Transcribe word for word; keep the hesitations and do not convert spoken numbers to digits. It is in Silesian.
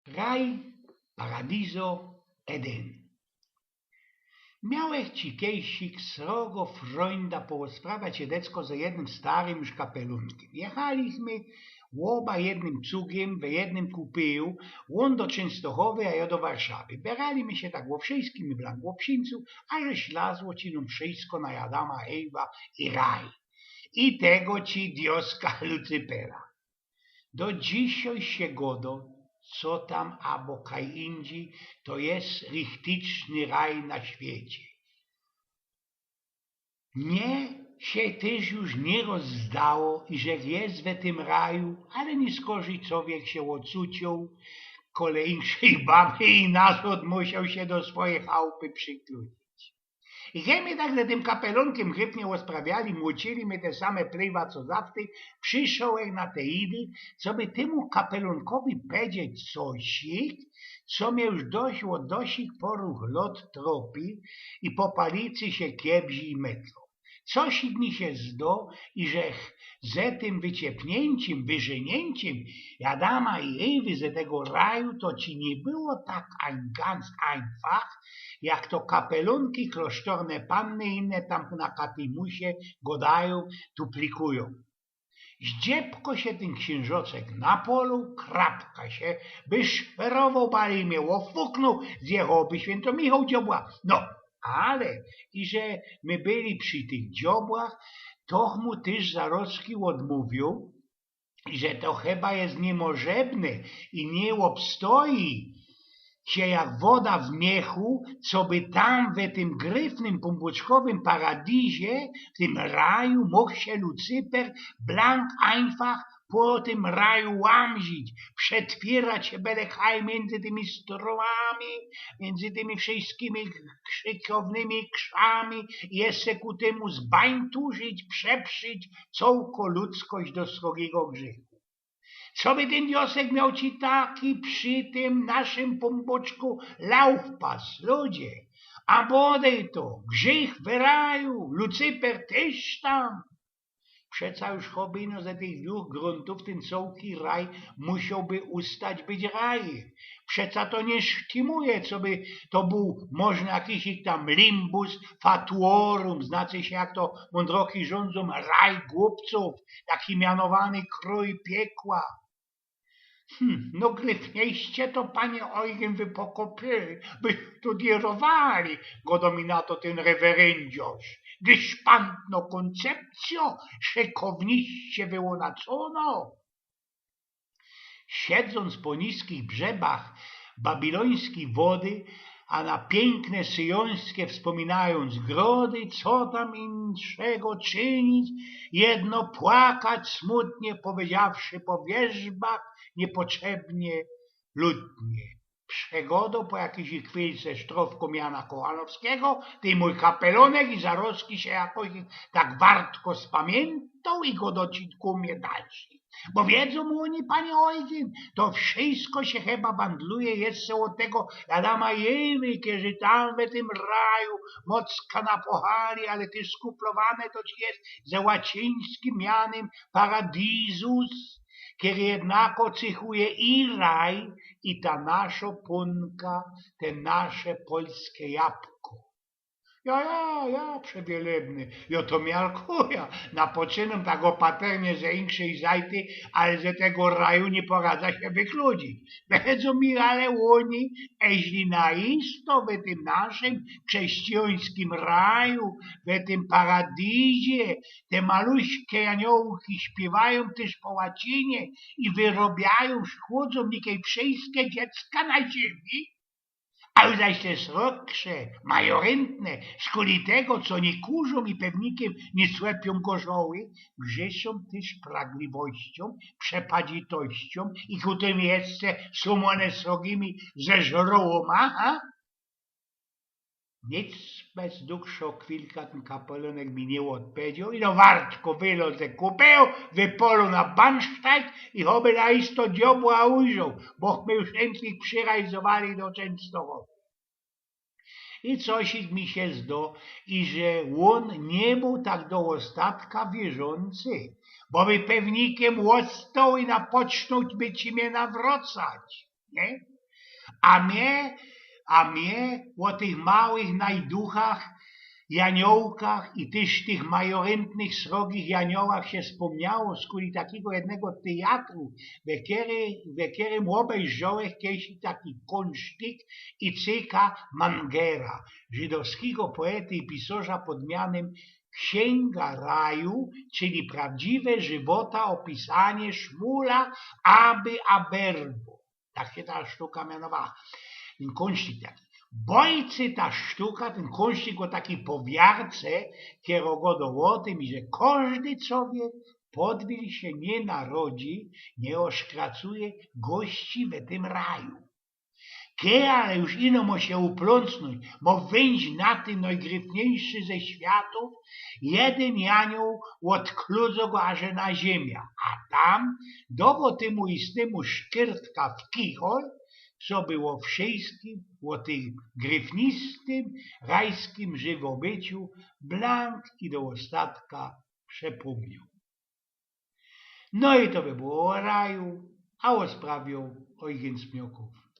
Raj, paradizo, Eden. Miałech ci kejsik srogo frojnda porozprawiać sie decko ze jednym starym już kapelōnkiym. Jechaliśmy ôba jednym cugym, we jednym kupyju, ôn do Czynstochowy, a jo do Warszawy. Berali my sie tak ô wszyjskim i blank ô przińcu, a że ślazło ci nōm wszyjsko na Adama, Ewa i raj. I tego ci dioska Lucypera. Do dzisiej sie godo, co tam abo kaj indzi, to je richtyczny raj na świecie. Mie sie tyż już niyroz zdało, iże je we tym raju, ale niskorzij cowiek sie ôcuciōł kole inkszyj baby i nazŏd musioł sie do swojej chałpy przikluzić. I kej my tak ze tym kapelōnkiym grypnie ôsprawiali, młocili my te same plywa co zawsze, przyszołech na te idy, coby tymu kapelōnkowi powiedzieć cosik, co mie już dość ôd dosik poruch lot tropi i po palicy sie kiebzi i metlo. Cosik mi sie zdo, iże ze tym wyciepnięcym, wyżynięcym Adama i Ewy ze tego raju to ci niy było tak ein-, ganz einfach, jak to kapelōnki, klosztorne panny i inne tam na Katymusie godajōm, tuplikują. Zdziebko sie tyn ksiynżoczek na polu, krapka sie by szperowoł, bali mie ôfuknōł, zjechołby świynto Michoł Dziobła. No, ale iże my byli przi tych dziobłach, toch mu tyż Zarocki ôdmōwiōł, że to chyba je niymożebne i niy ôbstoji sie jak woda w miechu, coby tam we tym gryfnym, pōnbōczkowym paradizie, w tym raju mōg sie Lucyper blank einfach po tym raju łamzić, przetwierać sie bele kaj miyndzy tymi strōmami, miyndzy tymi wszyjskimi krzykownymi krzami i jeszcze ku tymu zbańtużyć, przeprzić cołko ludzkość do srogigo grzychu. Coby tyn diosek mioł ci taki przi tym naszym pōnbōczku laufpas, ludzie, a bodej to grzych w raju, Lucyper tyż tam. Przeca już choby ino ze tych dwōch gruntōw tyn cołki raj musiołby ustać być rajem. Przeca to niy sztimuje, coby to bōł może jakiś ich tam limbus fatuorum, znaczy sie, jak to mōndroki rzōndzōm, raj głupcōw, taki mianowany krōj piekła. Hm, no gryfnieście to, panie Eugen, wy pokopyli, wy studierowali, godo mi na to tyn reweryndziorz. Dyszpantno kōncepcjo, szykowniście wyōnacono. Siedzōnc po niskich brzebach babilońskij wody, a na piykne syjońskie wspōminajōnc grody, co tam inkszego czynić, jedno płakać smutnie, powiedziawszy po wierzbach, niepotrzebnie, lutnie. Przegodo po jakiś chwilce sztrofkōm Jana Kochanowskigo, tyj mōj kapelōnek i Zarocki sie jakoś tak wartko spamiyntōł i godo ci ku mie dalszy. Bo wiedzōm ôni, panie Eugen, to wszysko sie chyba bandluje jeszcze ôd tego Adama i Ewy, kerzy tam we tym raju mocka napochali, ale tyż skuplowane to ci je ze łacińskim mianym paradisus, kery jednako cychuje i raj, i ta naszo pōnka, te nasze polske jabko. Ja, ja, ja, przewielebny, jo to miarkuja. Napoczynōm tak ôpatrnie ze inkszyj zajty, ale ze tego raju niy poradza sie wykludzić. Wiedzōm mi, ale ôni, eźli na isto we tym naszym chrześcijońskim raju, we tym paradizie, te maluśke janiołki śpiywajōm tyż po łacinie i wyrobiajōm, szkodzōm mi kej wszyjske dziecka na ziymi, a już zaś te sroksze, majoryntne, skuli tego, co niy kurzōm i pewnikiem niy słepiōm gorzoły, grzyszōm tyż pragliwościōm, przepadzitościōm i ku tym jeszcze sōm ône srogimi zeżrołōma, aha. Nic bez dukszo chwilka tyn kapelōnek mi niy ôdpowiedzioł, i no wartko wylōz ze kupyju, wypolōł na bansztajk i choby na isto dziobła ujrzoł, boch my już entlich przyrajzowali do Czynstochowy. I cosik mi sie zdo, iże ôn niy bōł tak do ôstatka wierzōncy, bo by pewnikiem ôstoł i napocznōł by ci mie nawrocać, niy? A mie, a mie ô tych małych najduchach, janiołkach i tyż tych majoryntnych, srogich janiołach sie spōmniało, skuli takigo jednego tyjatru, we kerym, we kerym ôbejrzołech kejsi taki kōnsztik Icyka Mangera, żydowskigo poety i pisŏrza pod mianym Ksiynga Raju, czyli prawdziwe żywota ôpisanie Szmula Aby Aberbo. Tak sie ta sztuka mianowała. Tyn kōnsztik taki. Bojce ta sztuka, tyn kōnsztik ô takij powiarce, kero gŏdŏ ô tym, że kożdy cowiek, podwil sie niy narodzi, niy ôszkracuje gości we tym raju. Kej ale już ino mŏ sie uplōnsnōńć, mŏ wyńć na tyn nojgryfniyjszy ze światōw, jedyn janioł ôdkludzo go aże na ziymia, a tam dowŏ tymu istnymu szkyrtka w kichol, co by ô wszyjskim, ô tym gryfnistym, rajskim żywobyciu blank i do ôstatka przepōmnioł. No i to by było ô raju, a ô sprawie ôjgyn Smiokōw